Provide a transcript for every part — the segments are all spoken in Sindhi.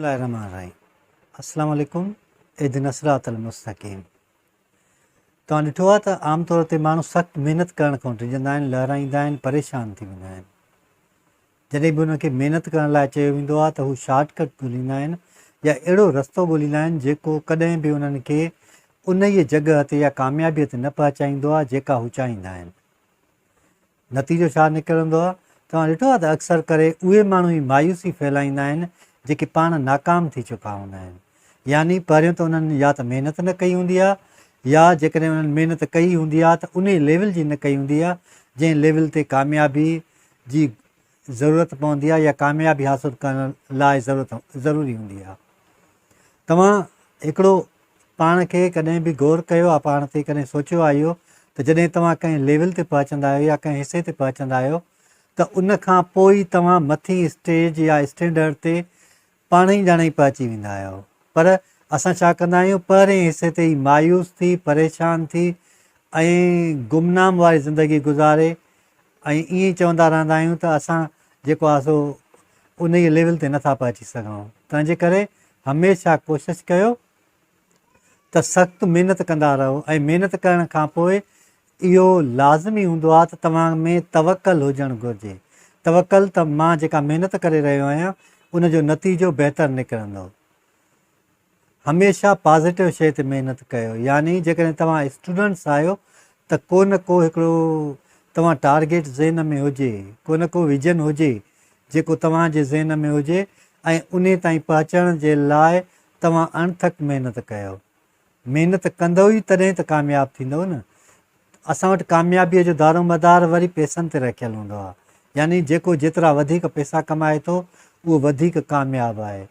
الله الرحمن الرحيم السلام عليڪم اهدنا الصراط المستقيم توهان ڏٺو آهي ته عام طور تي ماڻهو سخت محنت ڪرڻ کان ڊڄندا آهن لهرائيندا آهن پريشان ٿي ويندا آهن جڏهن به انهن کي محنت ڪرڻ لاء چيو ويندو آهي ته هو شارٽ ڪٽ ڳوليندا آهن يا اهڙو رستو ڳوليندا آهن جيڪو ڪڏهن به انهن کي انهيء جڳهه تي يا ڪاميابيء تي نه پهچائيندو آهي جيڪا هو چاهيندا آهن نتيجو ڇا نڪرندو آهي؟ توهان ڏٺو آهي ته اڪثر ڪري اهي ماڻهو ئي مايوسي ڦهلائيندا آهن جيڪي پاڻ ناڪام ٿي چڪا هوندا آهن. يعني پهريون ته انهن يا ته محنت نه ڪئي هوندي آهي يا جيڪڏهن انهن محنت ڪئي هوندي آهي ته انهي ليول جي نه ڪئي هوندي آهي جنهن ليول تي ڪاميابي جي ضرورت پوندي آهي يا ڪاميابي حاصل ڪرڻ لاء ضرورت ضروري هوندي آهي. توهان هڪڙو پاڻ کي ڪڏهن به غور ڪيو آ پاڻ تي ڪڏهن سوچيو آ اهو ته جڏهن توهان ڪنهن ليول تي پهچندا آهيو يا ڪنهن حصي تي پهچندا آهيو ته ان کان پوء ئي توهان مٿين اسٽيج يا اسٽينڊرڊ تي پاڻ ئي ڄاڻي پهچي ويندا آهيو پر اسان ڇا ڪندا آهيون پهرين حصي تي ئي مايوس ٿي پريشان ٿي ۽ گمنام واري زندگي گذاري ۽ ائين ئي چوندا رهندا آهيون ته اسان جيڪو آهي سو انهيء ليول تي نٿا پهچي سگهون. تنهنجي ڪري هميشه ڪوشش ڪيو ته سخت محنت ڪندا رهو ۽ محنت ڪرڻ کان پوء اهو لازمي هوندو آهي ته توهان ۾ توڪل هجڻ گهرجي. توڪل ته مان جيڪا محنت ڪري رهيو آهيان ان جو نتيجو بهتر نڪرندو. هميشه پازيٽو شيء تي محنت ڪيو يعني جيڪڏهن توهان اسٽوڊنٽس آهيو ته ڪو نه ڪو هڪڙو توهان ٽارگيٽ ذهن ۾ هجي ڪو نه ڪو ويزن هجي جيڪو توهان جي ذهن ۾ هجي ۽ انهي تائين پهچڻ جي لاء توهان اڻٿڪ محنت ڪيو محنت ڪندؤ ئي تڏهن ته ڪامياب ٿيندؤ نه اسان وٽ ڪاميابيء جو دارومدار وري پئسن تي رکيل هوندو آهي. يعني جيڪو جيترا وڌيڪ پئسا ڪمائي ٿو، اهو وڌيڪ ڪامياب آهي.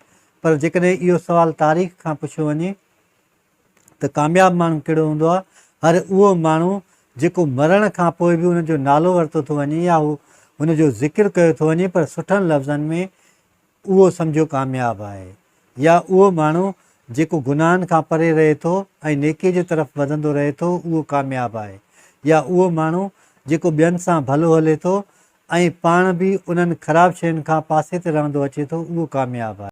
پر جيڪڏهن اهو سوال تاريخ کان پڇيو وڃي ته ڪامياب ماڻهو ڪهڙو هوندو آهي؟ هر اهو ماڻهو جيڪو مرڻ کان پوء به ان جو نالو ورتو ٿو وڃي يا هو هن جو ذڪر ڪيو ٿو وڃي پر سٺن لفظن ۾ اهو سمجهو ڪامياب آهي يا اهو ماڻهو جيڪو گناهن کان پري رهي ٿو ۽ نيڪي جي طرف وڌندو رهي ٿو اهو ڪامياب آهي يا اهو ماڻهو جيڪو ٻين سان ڀلو هلي ٿو ۽ پاڻ به انهن خراب شين کان پاسي تي رهندو اچي ٿو اهو ڪامياب آهي.